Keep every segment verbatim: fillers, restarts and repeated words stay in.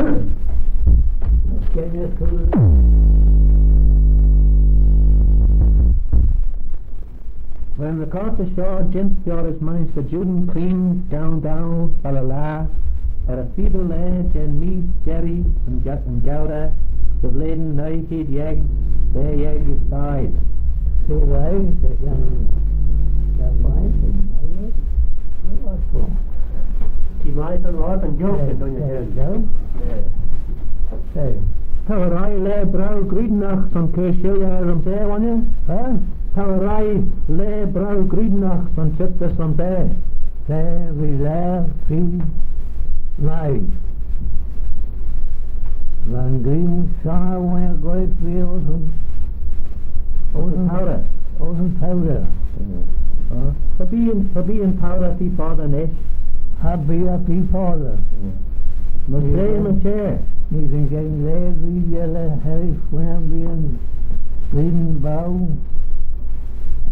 Ren ny corpey shoh jeant liorish Mainshter Juan Crean, Down Down, Ballala, er y feeblagh laa jeh'n Mee Jerree yn Ge-, yn Gowrey, dy vlein nuy cheead yeig, daa yeig as daeed. She right, the young, young wife, and I was, it was cool. She might have lost and joked, don't you? Yeah. Hey. T'ou er laa braew ghrianagh son cur shilley er yn baa, ghooinney? Huh? T'ou er laa braew ghrianagh son çheet dys yn baa? T'ou, v'eh laa feer nuy. Va'n ghrian son, ghooinney, goit v'eh ayns yn, ayns yn tourey. Ayns yn tourey. Mm. Huh? Cha bee yn, cha bee yn tourey feer foddey nish. Cha bee eh feer foddey. Mm. Myr shen, myr shen. Neesht yn ghrian laa, v'eh elley harrish, foddey bee yn ghrian boo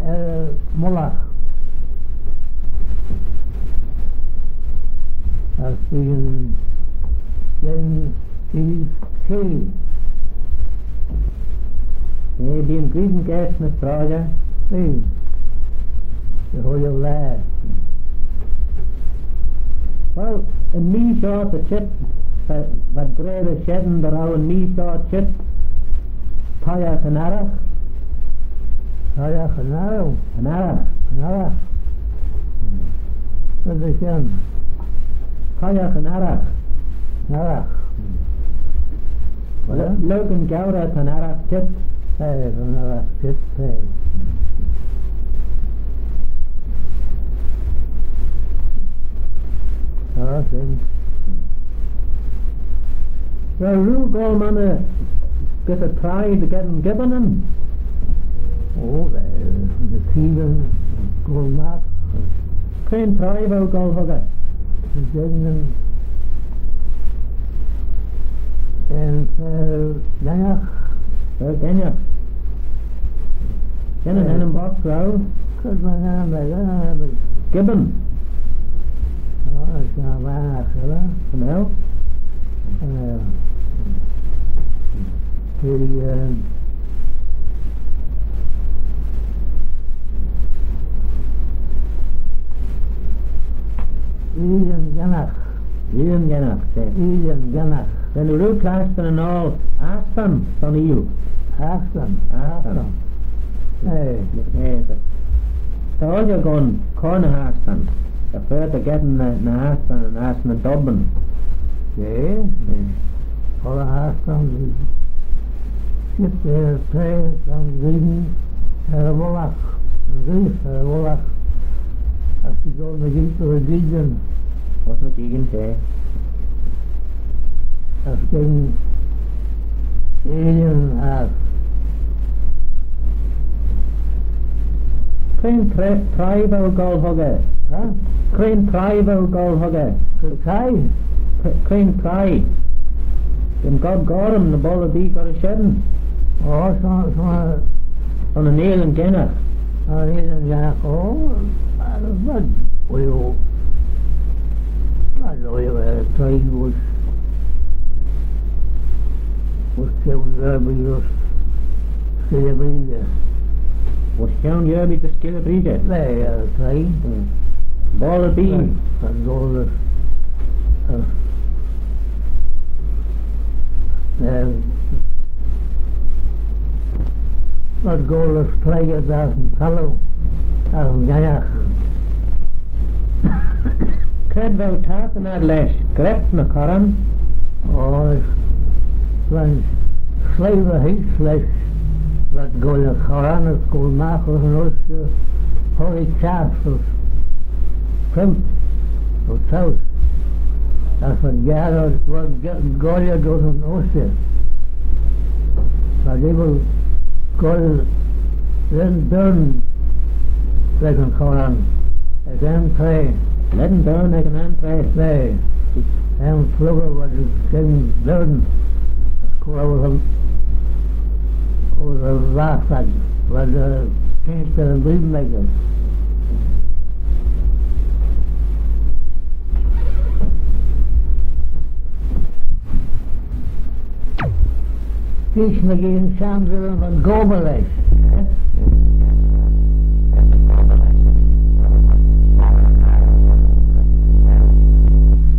er mullagh. As bee yn ghrian Bee, eh, bee yn ghrian gaase ny stroiaghey. Bee. Dy chooilley laa. Well, yn Mee shoh ta çheet, va, v'ad gra rish shen dy row yn Mee shoh çheet toshiaght yn arragh. Toshiaght yn arragh? Yn arragh. Yn arragh. Cre ta shen? Toshiaght yn arragh. Yn arragh. Well, lurg yn Gowrey ta'n arragh çheet. Eh, ta'n arragh çheet, eh. Ah, shen. Ren oo goll monney gys y traie dy geddyn gibbonyn? Oh, well, dy geddyn goll magh. Cre'n traie v'ou goll huggey? Dy geddyn yn, yn, eh, Ghennagh. Eh, Ghennagh. Shen yn ennym bock, row? Cre va'n ennym, eh, ennym. Gibbon. Oh, shen yn ennym, eh? Cha nel? Eh, the, eh, Oie yn Gennagh. Oie yn Gennagh, eh. Oie yn Gennagh. Ren oo rieau clashtyn yn oayl Astan son oie? Astan. Astan. Eh. Eh, ta, ta ooilley goll cur ny h-Astan. Ta fer dy geddyn ny, ny h-Astan, ny h-Astan dobbin. Eh? Eh. Cur ny h-Astan, eh, çheet, eh, traie son ghrian er y mullagh, yn ghrian er y mullagh, as t'eh goll mygeayrt dy regeeaghyn. As mygeayrt, eh. As gyn eayin as. Cre'n tra-, traie v'ou goll huggey? Huh? Cre'n traie v'ou goll huggey? Cre'n traie? Cre-, cre'n traie? Yn gob gorrym ny boayl erbee goll rish shen? Oh, son, son, son yn Oie yn Gennagh. Son yn Oie yn Gennagh, oh, uh, well, well, well, uh, traie voish, voish kione Yerby, voish Skylley Breeidey. Voish kione Yerby ta Skylley Breeidey? Well, uh, traie. Hmm. Boayl erbee? Well, well, goll, uh, Eh, v'ad goll as cleigh as yn thalloo, as yn Gennagh. Cre vel taghtin ad lesh, grep ny corran? Oh, va'n sleih ry heese lesh, v'ad goll er corran as goll magh ayns yn ushtey, hurree çhiass as trout, as trout. As v'ad giare, v'ad gi-, goaill dooys yn ushtey. V'ad abyl goaill lane dooin lesh yn corran, ec entrée. Lane dooin ec yn entrée? V'ad, yn fluggey v'ad gyn lane, as cur eh ayns y, ayns y vaghad, v'ad, eh, keayrtey yn lane echey. Ish, mygeayrt, shenn red yn gobbragh lesh.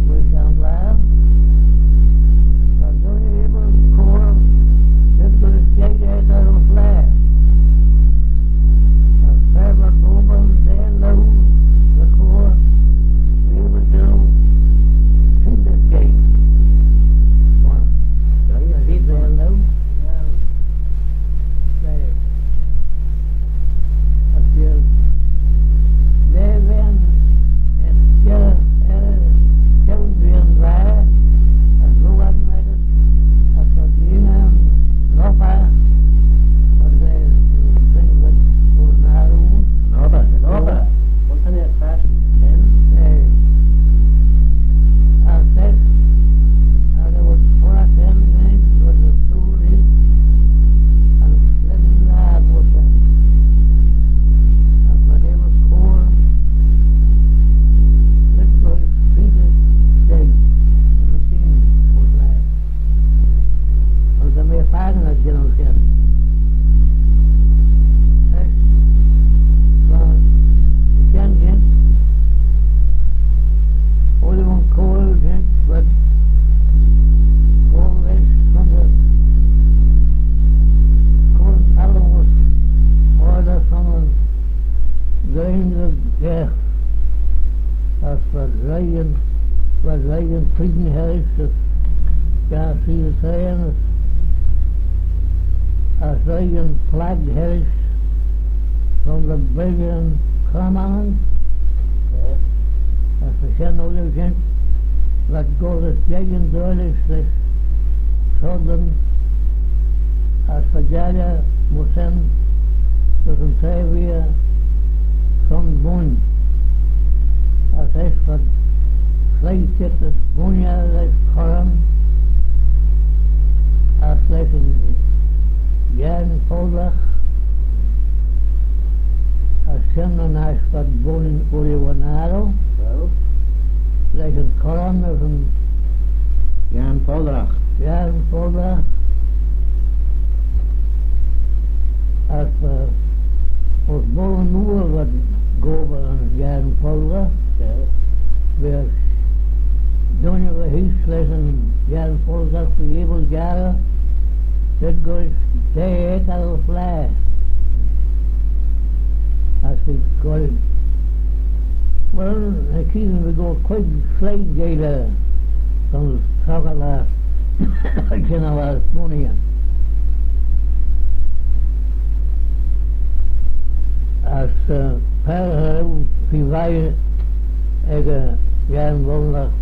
Mygeayrt, shenn red, ta dooinney abyl coayl, dy gholl jeh ec y flaa. As fer va gobbragh dy liooar, dy coayl, abyl jannoo, feed jeh. Feed jeh. Nobby, nobby. What's in it, Pat? Ten? Eh, I said, I was four ten, then, was a two weeks, and living there was a, and when it was cold, it was freezing day, and the king was there. As ta mee fakin ad jannoo shen. Eisht va shenn jeant, ooilley yn coayl jeant, v'ad goll lesh son y coayl yn thalloo, ooilley son y ghrian dy ghaase. As v'ad roie yn, v'ad roie yn triggan harrish, as gys y traa, as, as roie yn flag harrish son dy billyn cramman. As va shen ooilley jeant, v'ad goll as jeih yn doillish lesh sodlan, as v'ad aile myr shen dys yn traa veih son buinn. As eisht v'ad sleih çheet as buinney lesh corran, as lesh yn yiarn folragh, as shen yn aght v'ad buinney ooilley yn arrow. Lesh yn corran as yn yiarn folragh. Yiarn folragh. As, eh, as buill yn ooir v'ad gobbragh yn yiarn folragh. V'ad dooinney va heese lesh yn yiarn folragh, v'ad abyl jarroo dy gholl jeh ec y flaa. As v'ad goll, well, ny keeadyn v'ad goll queig sleih geiyl son troggal eh, jannoo eh buinney. As, eh, fer, eh, feer vie ec, eh, yiarn folragh,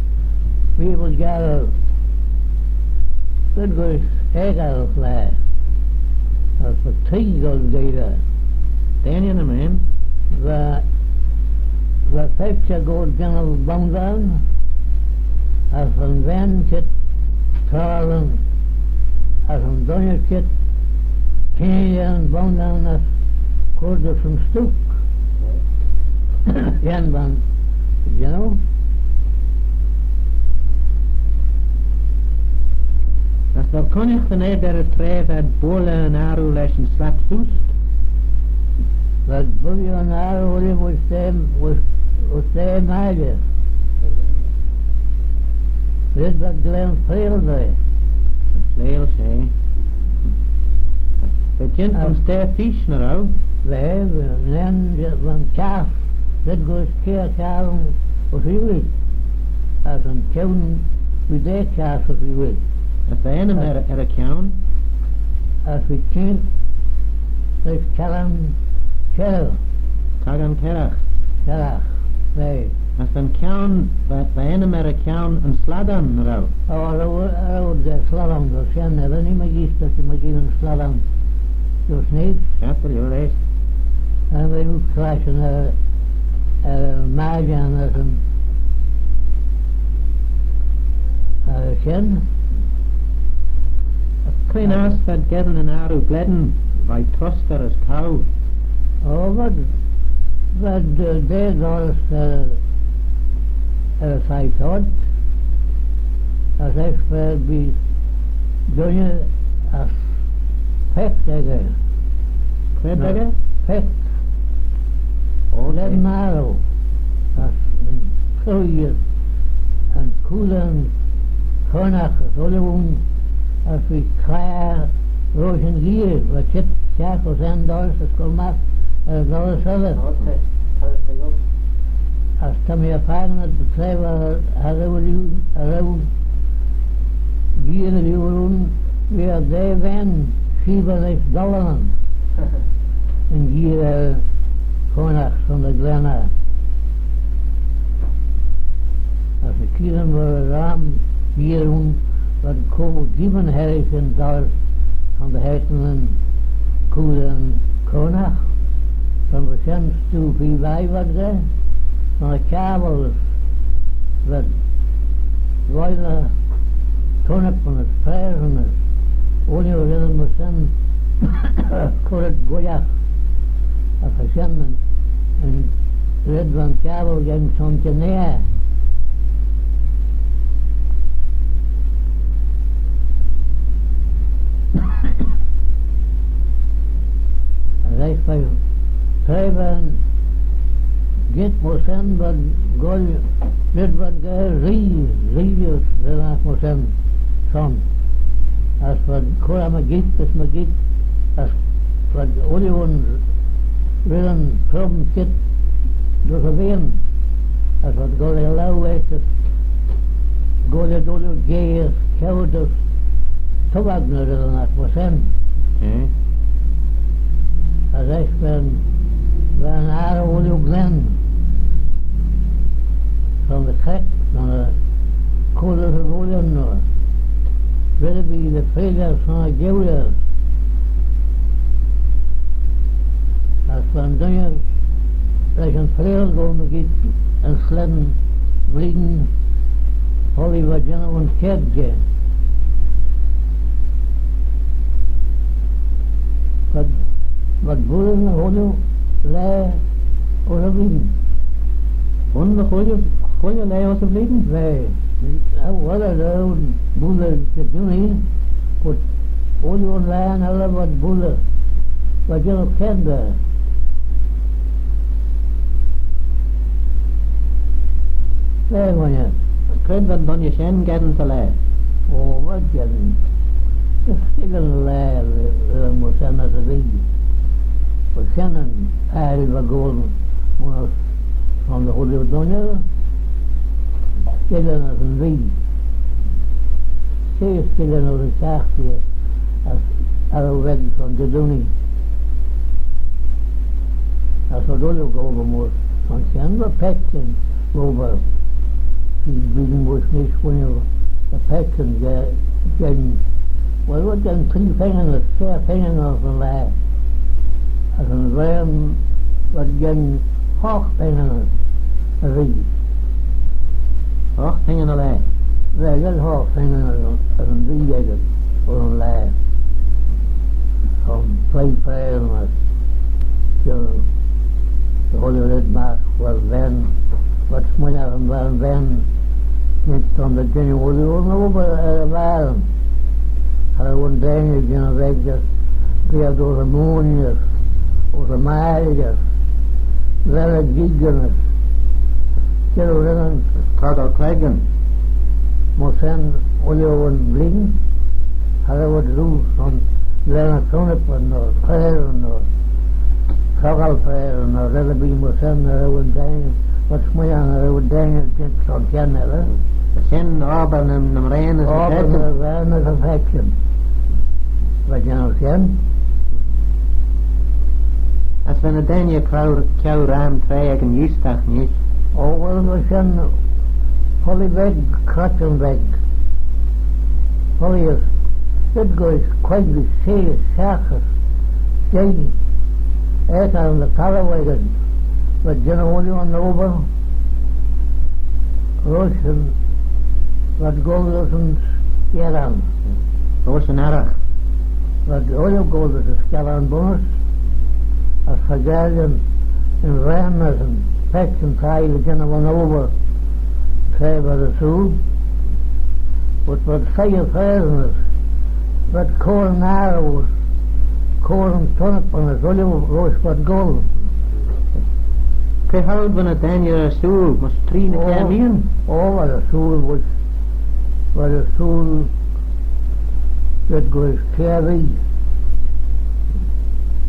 v'ad abyl jarroo dy gholl ec y flaa. As va tree goll geiyl. Deiney ny main. Va, va paitçhey goll jannoo bondane, as yn ven çheet troghal, as yn dooinney çheet çhengey yn bondane as cur dys yn stook. Yen bun, you know. As vel cooinaghtyn ayd er y traa v'ad buill yn arrow lesh yn slat seose? V'ad buill yn arrow ooilley veih, veih, veih mailley. Red v'ad glen freill da. Freill, she. V'ad jeant yn stair feeish, nagh row? Va, va, nane, va'n çhiass, red gholl kiare çhiass ayns Ravee, as yn kione, v'eh daa çhiass ayns Ravee. As va ennym er, er y kione? As v'eh çheet lesh Callan Kerragh. Callan Kerragh. Kerragh, va. As va'n kione, va, va ennym er y kione yn Sladan, nagh row? O, row, row, yn Sladan, row shen, eh, va mee gys, mygeayrt, yn Sladan. Dys neesht. Chattel, you're right. As v'eh oor clashtyn er, er mailley as yn, er shen. Cre'n aght v'ad geddyn yn arrow glane veih trostey as coau? O, v'ad, v'ad, eh, daa dorrys, eh, er y saiht ort, as eisht v'ad bee dooinney as Peck echey. Cre echey? Peck. Lean arrow. As yn cooie, yn cooney coonagh as ooilley ayn, as v'eh caa roish yn gheay, va çheet stiagh ayns shenn dorrys as goll magh er y dorrys shoylley. As ta mee er fakin ad dy traa va, cha row, cha row gheay dy liooar ayn, v'eh er daa ven sheebey lesh dollaryn. Yn gheay, eh, coonagh son dy ghlen eh. As ny keearyn va ram geear ayn, v'ad cur jeebyn harrish yn dorrys son dy heighney yn cooney coonagh. Son va shen stoo feer vie v'ad gra, son y cabbyl as v'ad goaill turnipyn as prayseyn as ooilley reddyn myr shen, cur ad guillagh, as va shen yn, yn red va'n cabbyl geddyn son çhynaa. As eisht va traa va'n geiyrt myr shen v'ad goaill red v'ad gra ree, ree as red ennagh myr shen son. As v'ad cur eh mygeayrt as mygeayrt, as v'ad ooilley ayn reddyn trome çheet dys y veain, as v'ad goaill er laue eisht as goaill ad ooilley jea as ceau dys tubag ny reddyn ennagh myr shen. Eh? As eisht va'n, va'n arrow ooilley glen son y chreck, son y cooilley as y voilley, nagh red erbee dy freaylley son y geurey. As va'n dooinney lesh yn freayll goll mygeayrt yn slane blein, Polly va jannoo yn chied jeh. V'ad, v'ad buill ny chooilley laa ayns y vlein. Buill ny chooilley, chooilley laa ayns y vlein? Va. Cha row ad dy buill dy doonee, but ooilley yn laghyn elley v'ad buill, va jannoo kied. Cre ren dooinney shen geddyn 'sy laa? O, va geddyn. S'killey ny laa, eh, myr shen as y vee. Va shen yn aile va goll mysh son dy chooilley dooinney. S'killey as y vee. She s'killey as y çhiaghtit as arrow veg son dy doonee. As v'ad ooilley gobbragh mysh son shen, va paitçhyn gobbragh. Feed blein mysh nish, va paitçhyn ge-, geddyn, well, va geddyn tree pingyn as kiare pingyn ayns yn laa. As yn raad, v'ad geddyn hoght pingyn as y vee. Hoght pingyn y laa? Va, geddyn hoght pingyn as, as y vee echey, ayns yn laa. Son pleih prayseyn as, jannoo, ooilley red magh, well, ven, v'ad smooinaghtyn va'n ven, neayr's son dy jannoo ooilley yn obbyr er y vayryn. Cha row yn deiney jannoo veg as, bee ad ayns y mooin as, ayns y maille as, vel y geayn as, jannoo reddyn. Troggal cleggan. Myr shen ooilley yn vlein, cha row ad rieau son laa ny turnipyn nor prayseyn nor troggal prayseyn nor red erbee myr shen, cha row yn deiney, v'ad smooinaghtyn cha row yn deiney jeant son shen elley. Shen obbyr ny, ny mraane as ny paitçhyn. Obbyr ny mraane as ny paitçhyn. Va jannoo shen. As va ny deiney ceau, ceau ram traa ec yn eeastagh nish? O, well, va shen polly veg, crutchan veg. Polly as, red goll queig as shey as seagh as jeih acre yn thalloo echey, v'ad jannoo ooilley yn obbyr, roish yn, v'ad goll dys yn skeran. Roish yn arragh. V'ad ooilley goll dys yn skeran bunnys, as faagail yn, yn ram as yn paitçhyn traa dy jannoo yn obbyr, tra v'ad ersooyl. But v'ad soie y prayseyn as, v'ad cur yn arrow as, Cur yn turnip as ooilley roish v'ad goll. Cre choud va ny deiney er sooyl, mysh tree ny kiare meean? O, v'ad sooyl, v'ad, v'ad sooyl, v'ad goll kiare meean.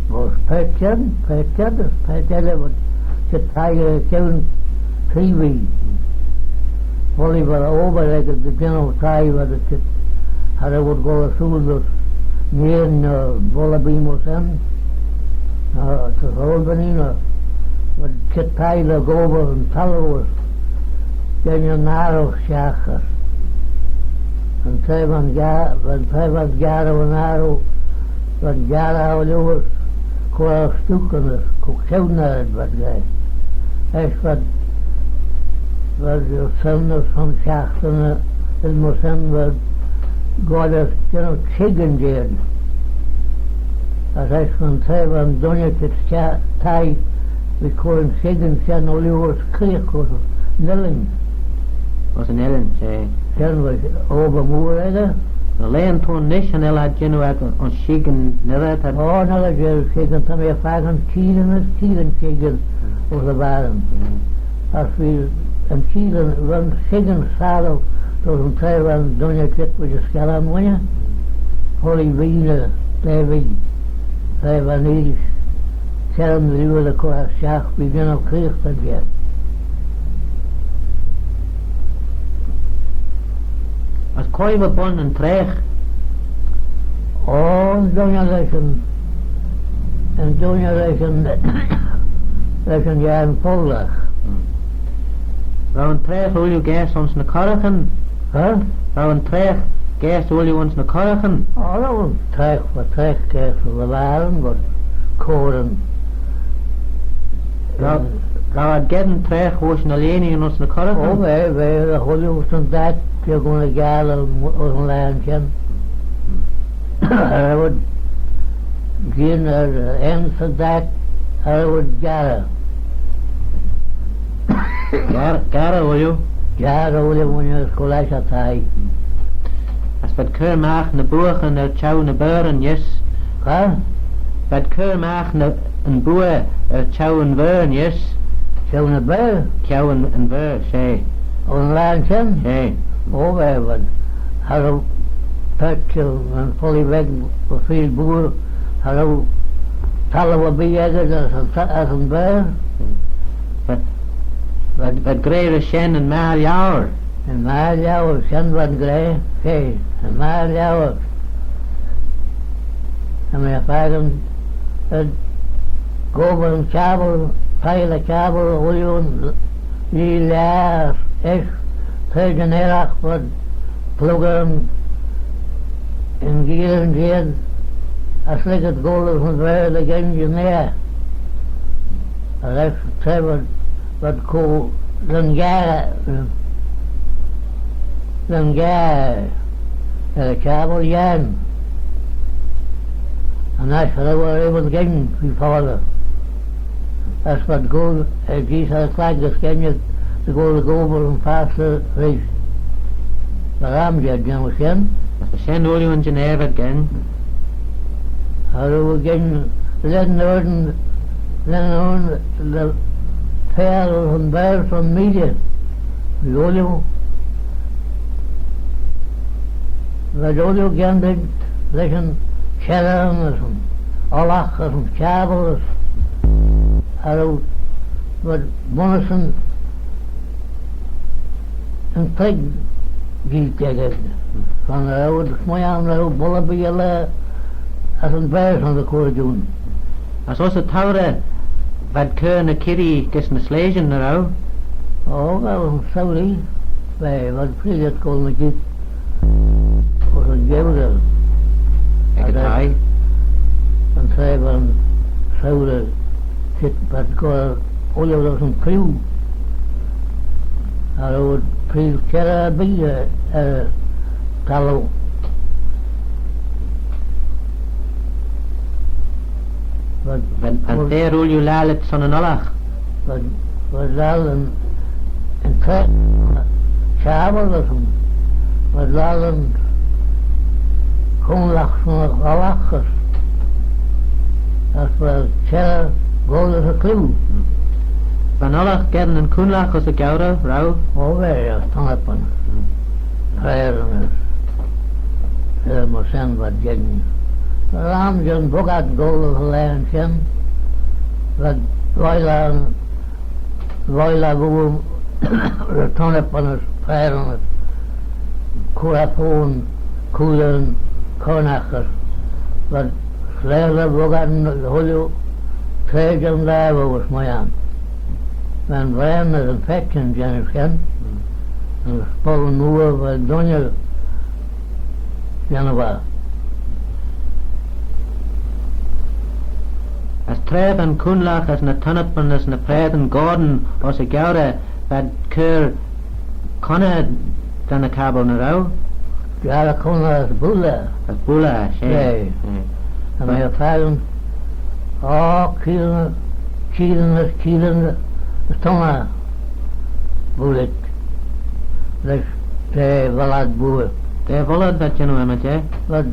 Mysh paitçhad, paitçhad, as paitçhad, v'ad çheet thie, eh, ceau tree meean. Volley v'ad ober ec dy jannoo thie v'ad çheet, cha row ad goll sooyl dys Nerin, eh, volley bee myr shen, eh, ta Albany, eh, v'ad çheet thie dy ghober yn thalloo as jean yn arragh stiagh as yn traa va'n ga-, yn traa va'n garroo yn arragh, va'n garroo ooilley as cur ad stookyn as cur ceau ny ard v'ad gra. Eisht v'ad, v'ad son as son shiaghtin, eh, as myr shen v'ad goll as jannoo çheigyn jeh ad. As eisht va'n traa va'n dooinney çheet thie, v'ad cur yn çheigyn shen ooilley as creeagh, as yn uillinn. As yn uillinn, she. Shen va ober mooar echey. Ny laghyn t'ayn nish, cha nel ad jannoo ec yn çheigyn ny reayrtey? O, nagh vel ad jannoo çheigyn, ta mee er fakin keearyn as keearyn çheigyn ayns y Varran. Mm. As v'ad yn keearyn, va'n çheigyn sourdough, dys yn traa va'n dooinney çheet v'ad skeeal enney. Polly v'ad, eh, Davy, traa va'n earish, çheet yn liooar dy chur stiagh, v'ad jannoo creeagh jeh ad. As quoi va bun yn traagh? O, yn dooinney lesh yn, yn dooinney lesh yn, lesh yn yiarn pollagh. Hmm. Row yn traagh ooilley gaase ayns ny corraghyn? Huh? Row yn traagh gaase ooilley ayns ny corraghyn? O, row yn traagh, va traagh gaase ayns y Varran, v'ad cur yn Row, row ad geddyn traagh voish ny lheeney ayns ny corraghyn? O, va, va, ooilley ayns yn daik, bee gynsaghey geill ayns yn laa shen. Cha row ad jeeaghyn er, ayns yn daik, cha row ad jarroo. Jarroo, jarroo ooilley? Jarroo ooilley, ghooinney, as goll eshyn thie. As v'ad cur magh ny booaghyn er çheu ny beayryn, yes. Hah? V'ad cur magh ny, yn booa er çheu yn beayryn, yes. Çheu ny beayryn? Çheu yn, yn beayryn, she. Yn laa shen? She. O, va, v'ad. Cha row paitçhad, yn polly veg, va feer booa, cha row talloo erbee echey as yn, as yn beayryn. V'ad, v'ad, v'ad gra rish shen yn magher liauyr. Yn magher liauyr, shen v'ad gra, she, yn magher liauyr. Ta mee er fakin, eh, gober yn çhabbyl, pile y çhabbyl, ooilley yn laa, eisht, t'ad jannoo eiraght, v'ad pluggey yn, yn gheearyn jeh ad, as lhig ad goll as yn beayryn dy gheddyn jannoo. As eisht, t'ad, v'ad, v'ad cur lane garey, lane garey er y çhabbyl yiarn. As eisht, cha row ad dy gheddyn, v'ad foddey. As v'ad goll er jees er y chlag as geddyn ad dy goll dy ghober yn fastyr reesht. V'ad ram jeh ad jannoo shen. As va shen ooilley yn jannoo v'ad geddyn. Cha row ad geddyn lane ard, lane ard, lane feill ayns yn beayryn son meeilley. V'ad ooilley, v'ad ooilley gennid lesh yn çherryn as yn ollagh as yn çhabbyl as, cha row, v'ad bunnys yn yn trigg geearey echey. Son cha row ad smooinaghtyn, cha row bolley erbee elley as yn beayryn son dy chur jeh'n. As uss y tourey, v'ad cur ny kirree gys ny sleityn, nagh row? O, vel, yn souree, va, v'ad freayrt goll mygeayrt ayns y geurey. Ec y thie? Yn traa va'n sourey çheet, v'ad goll ooilley ayns yn clieau. Cha row ad freayrt kerrey erbee, eh, talloo. V'ad, v'ad, v'ad fer ooilley laccal son yn ollagh? V'ad, v'ad laccal yn, yn traa, çhabbyl as yn, v'ad laccal yn coonlagh son yn ollagh as As va çhelley goll as y clieau. Va'n ollagh geddyn yn coonlagh as y geurey, row? O, va, as tonnapyn. Prayers. Eh, myr shen v'ad geddyn. Ram jeh'n boggart goll as y laghyn shen. V'ad, v'ad Roill eh v'ayn ry tonnapyn as prayers as cur eh fo'n coonlagh as coonlagh as v'ad slaa dy voggan dy chooilley traa jeh'n laa as mie ayn. Va'n vraane as yn peckin jeh'n shen, as boayl mooar va dooinney jeh'n voggan. As tra va'n coonlagh as ny tonnapyn as ny prayers goaill as y geurey, v'ad cur conney da ny cabbyl, ny row? Geurey, conney as bwoailley. As bwoailley, she. She. She. As va mee er faghin, o, keearyn, keearyn as keearyn as tonney bwoailley. Lesh daa vollard bwoailley. Daa vollard v'ad jannoo, my ta? V'ad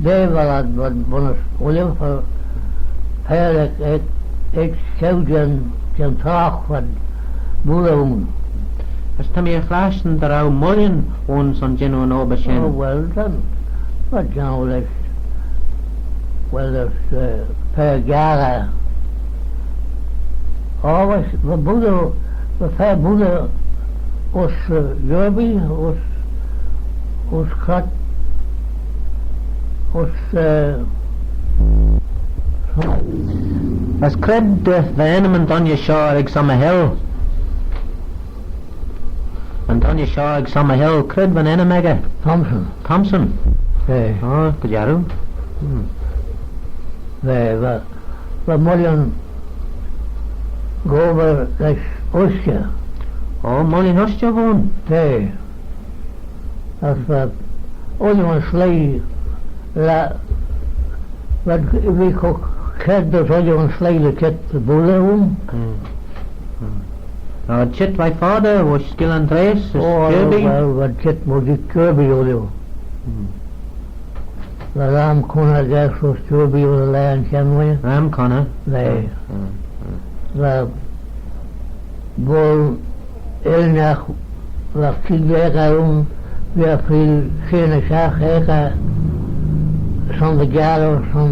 daa vollard v'ad bunnys ooilley, fer, fer ec, ec, ec ceau jeh'n, jeh'n togh v'ad bwoailley ayn. As ta mee er chlashtyn dy row mooillyn ayn son jannoo yn obbyr shen. O, well then, v'ad jannoo lesh, well, lesh, eh, fer geurey. O, va, va bwoailley, va fer bwoailley uss, eh, Kirby, uss, uss Crot, uss, eh, As cre'd, eh, va ennym yn dooinney shoh ec Summerhill? Yn dooinney shoh ec Summerhill, cre'd va'n ennym echey? Thompson. Thompson? Eh. O, dy jarroo. Hmm. Va, va, va mooillyn gobbragh lesh ushtey. O, mooillyn ushtey v'ayn? Eh. As va ooilley yn sleih, la, va, va co-, cheddys ooilley yn sleih dy çheet bwoailley ayn. Hmm. Hmm. Now, çheet veih foddey, voish Skyll Andreas, as Kirby? O, well, va çheet mygeayrt Kirby ooilley. Hmm. Va ram conney gaase uss Kirby ayns y laghyn shen, va? Ram conney? Va. Hmm, hmm, hmm. Va boayl ellynagh, va keead acre ayn, va feer shenn as shiaght acre son dy jarroo, son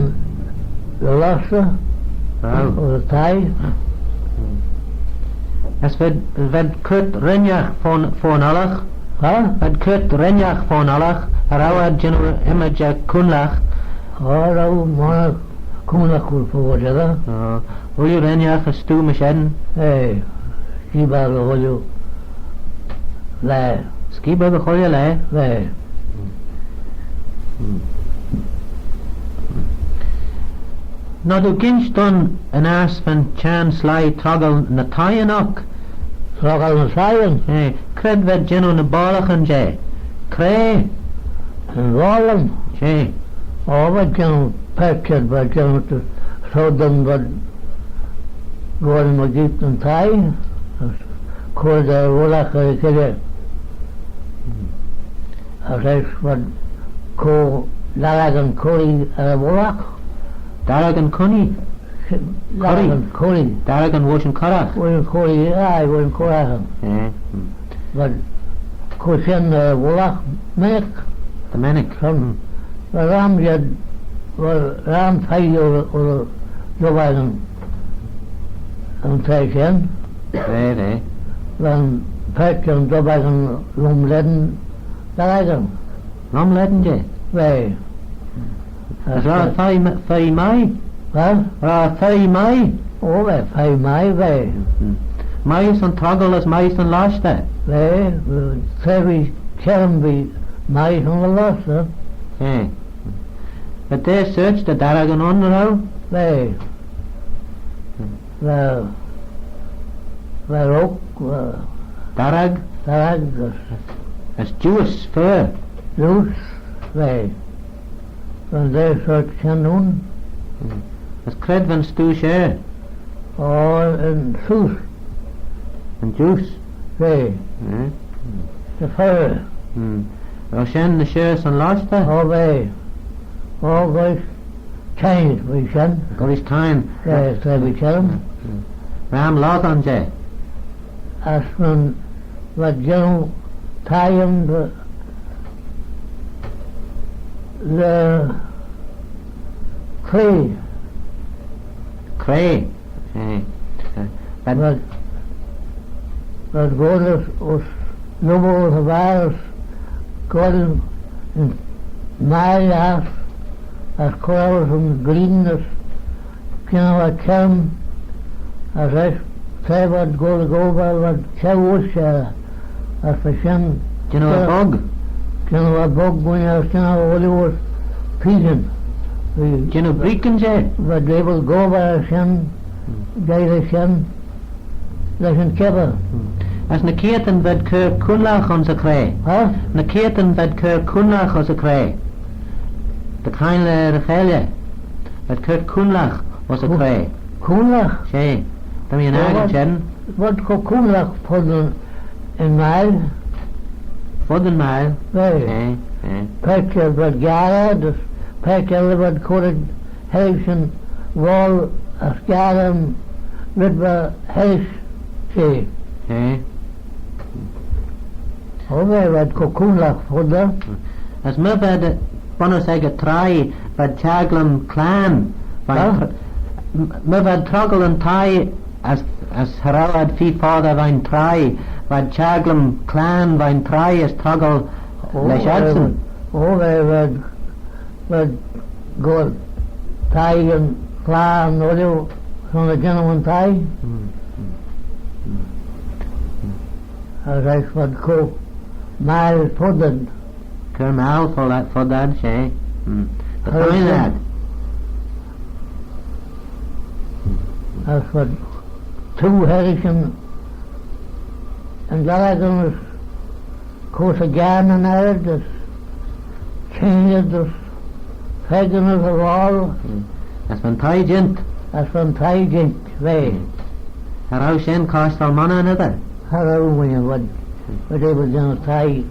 dy lostey. Wow. Ayns y thie. As v'ad, v'ad cur rinagh fo'n, fo'n ollagh? Ha? V'ad cur rinagh fo'n ollagh, cha row ad jannoo ymmyd jeh'n coonlagh? Cha row, monney coonlagh cur foddey, eh? O. Ooilley rinagh as stoo myr shen? Eh, skeebey dy chooilley laa. Skeebey dy chooilley laa? Eh. Hmm. Nod oo ginsh dooin yn aght va'n çhenn sleih troggal ny thieyn oc? Troggal ny thieyn? Eh, cre'd v'ad jannoo ny boallaghyn jeh? Cre? Yn boallaghyn? She. O, v'ad jannoo paart, v'ad jannoo dy sodyn v'ad goaill mygeayrt yn thie, as cur dy voallaght er y chilley. As eisht v'ad cur darragyn curree er y voallaght. Darragyn curree? Darragyn curree. Darragyn voish yn curragh? Voish yn curree, aye, voish yn curragh. Eh. V'ad cur shen er y voallaght, mennick. Dy mennick. Son, va ram jeh, va ram feiyr, va dobberan yn thie shen. Va, va. Va'n paart jeh'n dobberan lum-lane darragyn. Lum-lane jeh? Va. As row eh feiyr, feiyr mie? What? Row eh feiyr mie? O, va, feiyr mie, va. Hmm. Mie son troggal as mie son lostey? Va, va, feiyr, kerrym va mie son lostey. Eh. V'ad daa sorçh dy darragyn ayn, row? Va. Va, va oak, va. Darragh? Darragh. As juice, fir? Juice, va. Va'n daa sorçh shen ayn. Hmm. As cre'd va'n stoo share? O, yn juice. Yn juice? Va. Hmm. Dy fir. Hmm. Row shen ny share son lostey? O, va. O, gosh. Tein, v'eh shen. Gollrish Tein. Eh, eh, v'eh shen. Ram Loghan jeh. As va'n, v'ad jannoo thieyn dy, dy cray. Cray. Eh, eh, v'ad, v'ad, v'ad goll as, as lhummal as y vairys, goll yn, yn maille ass, as cur yn ghrian as jannoo eh kerrym, as eisht tra v'ad goll dy obbyr v'ad çheu uss er, as va shen... Jannoo eh bog? Jannoo eh bog, ghooinney, as jannoo eh ooilley as peean. Jannoo breeaghyn jeh? V'ad abyl gobbyr er shen, geiyrt er shen, lesh yn kibbyr. As ny keayrtyn v'ad cur coonlagh ayns y cray. Ha? Ny keayrtyn v'ad cur coonlagh ayns y cray. Dy chengey er y cheilley. V'ad cur coonlagh ayns y cray. Coonlagh? She. Ta mee er n'akin shen. V'ad cur coonlagh fud yn, yn maille. Fud yn maille? She, she. Paart elley v'ad garey, as paart elley v'ad cur ellishyn voal as garey red va hellish jeh. She. O, v'ad cur coonlagh foddyr. As my v'ad bunnys ec y traie, v'ad çhaglym claghyn. V'ad... Ha? Tr-, m-, my v'ad troggal yn thie as, as cha row ad feer foddey veih'n traie, v'ad çhaglym claghyn veih'n traie as troggal lesh adsyn. O, v'ad, v'ad goll thie yn claghyn ooilley son y jannoo yn thie. As eisht v'ad cur maille foddyr. Cur maille fo-, foddyr, she. Dy chooin ad. As v'ad tooghey ellishyn yn, yn lhargyn as cur sagayryn ard as çheinid as fakin as y voal. As va'n thie jeant. As va'n thie jeant, va. Cha row shen costal monney, ny dy? Cha row, v'ad, v'ad abyl jannoo thie.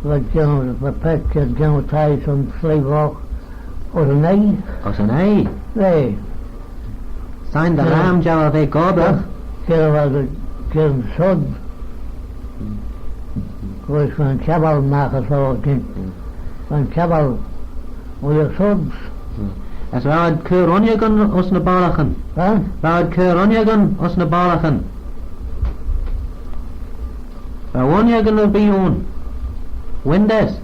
V'ad jannoo, va paart jannoo thie son sleih voght ayns yn oie. Ayns yn oie? Va. Shegin dy ram jeu eh ve gobbragh. Jeu eh ve, jeu yn sod. Roish yn çhabbyl magh as shoh jeant. Yn çhabbyl ooilley sod. As row ad cur uinnagyn ayns ny boallaghyn? Ha? Row ad cur uinnagyn ayns ny boallaghyn? Row uinnagyn erbee ayn? Windaes?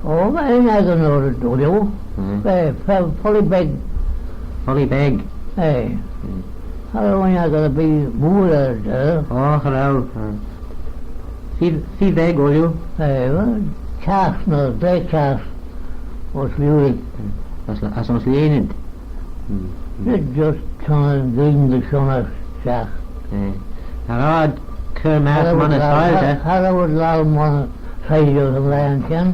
O, va uinnagyn er, ooilley. Va, va, folly beg. Folly beg. Eh. Cha row uinnagyn erbee mooar er, eh. O, cha row. Feer, feer beg, ooilley. Eh, va, çhiass ny, daa çhiass ayns lhiulley. As, as ayns lhieenid. Just son yn ghrian dy shionney stiagh. Eh. Cha row ad cur magh monney soilshey. Cha row ad laccal monney soilshey ayns yn laa shen.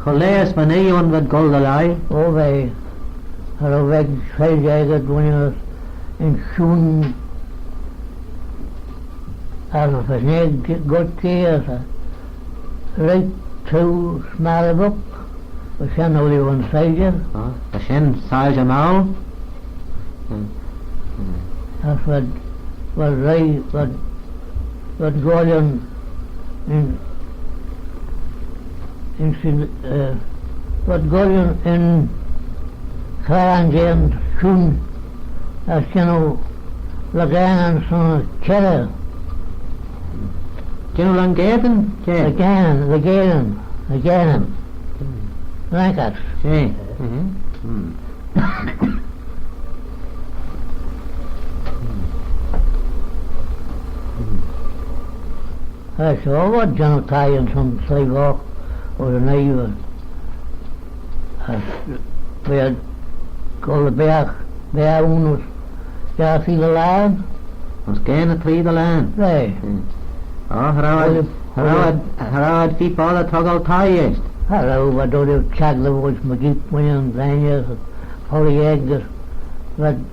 Cho leigh as va'n oie ayn v'ad goll dy lhie. O, va. Cha row veg soilshey echey, ghooinney, as yn chooin as y fysnag goit jeh as y reittal smarriagh. Va shen ooilley yn soilshey. Ah, va shen soilshey mall. As v'ad, v'ad roie, v'ad, v'ad goaill yn, yn, yn, eh, v'ad goaill yn, yn craie jeh'n chooin as jannoo langaneyn son y çherrey. Jannoo langaneyn, jeh? Langaneyn, langaneyn, langaneyn. Lankers. She. As shoh v'ad jannoo thie son sleih voght ayns yn oie. As v'ad goll dy beagh, beagh ayn as jiass feed y laghyn. As gean y tree dy laghyn. Va. O, cha row ad, cha row ad, cha row ad feer foddey troggal thie eisht. Cha row, v'ad ooilley çhagley voish mygeayrt, mygeayrt, deiney, folly egg, as v'ad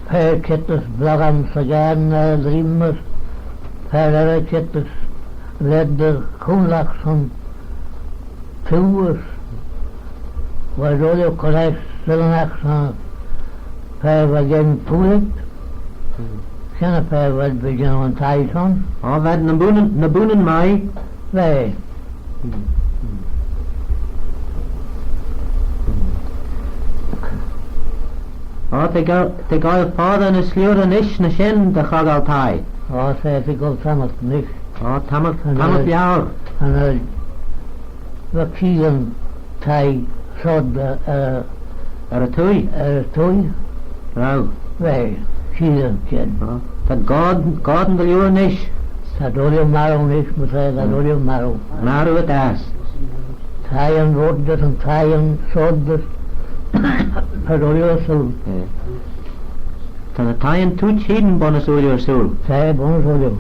fer çheet as bloggan sagayryn er y dreeym as fer er çheet as lheid as coonlagh son twoaie as Well, roill oo correct, son y pheccah v'ad geddyn Poolik. Shen y pheccah v'ad geddyn yn thie son. O, v'ad ny Boonyn, ny Boonyn mie. V'ad. O, t'eh goaill, t'eh goaill foddey ny Sliabhrey nish ny shen dy chloie thie. O, t'eh, t'eh goll tammylt nish. O, tammylt, tammylt liauyr. Yn, eh, va keeadyn thie sodjey, eh, er y twoaie. Er y twoaie. Row. V'ad, keeadyn shen. O, ta'n goayrn, goayrn dy liooar nish. T'ad ooilley marroo nish, my ta, t'ad ooilley marroo. Marroo eh ass. Thieyn voddys, yn thieyn sodjey, t'ad ooilley ersooyl. Eh. Ta ny thieyn twoaie hene bunnys ooilley ersooyl. Ta, bunnys ooilley.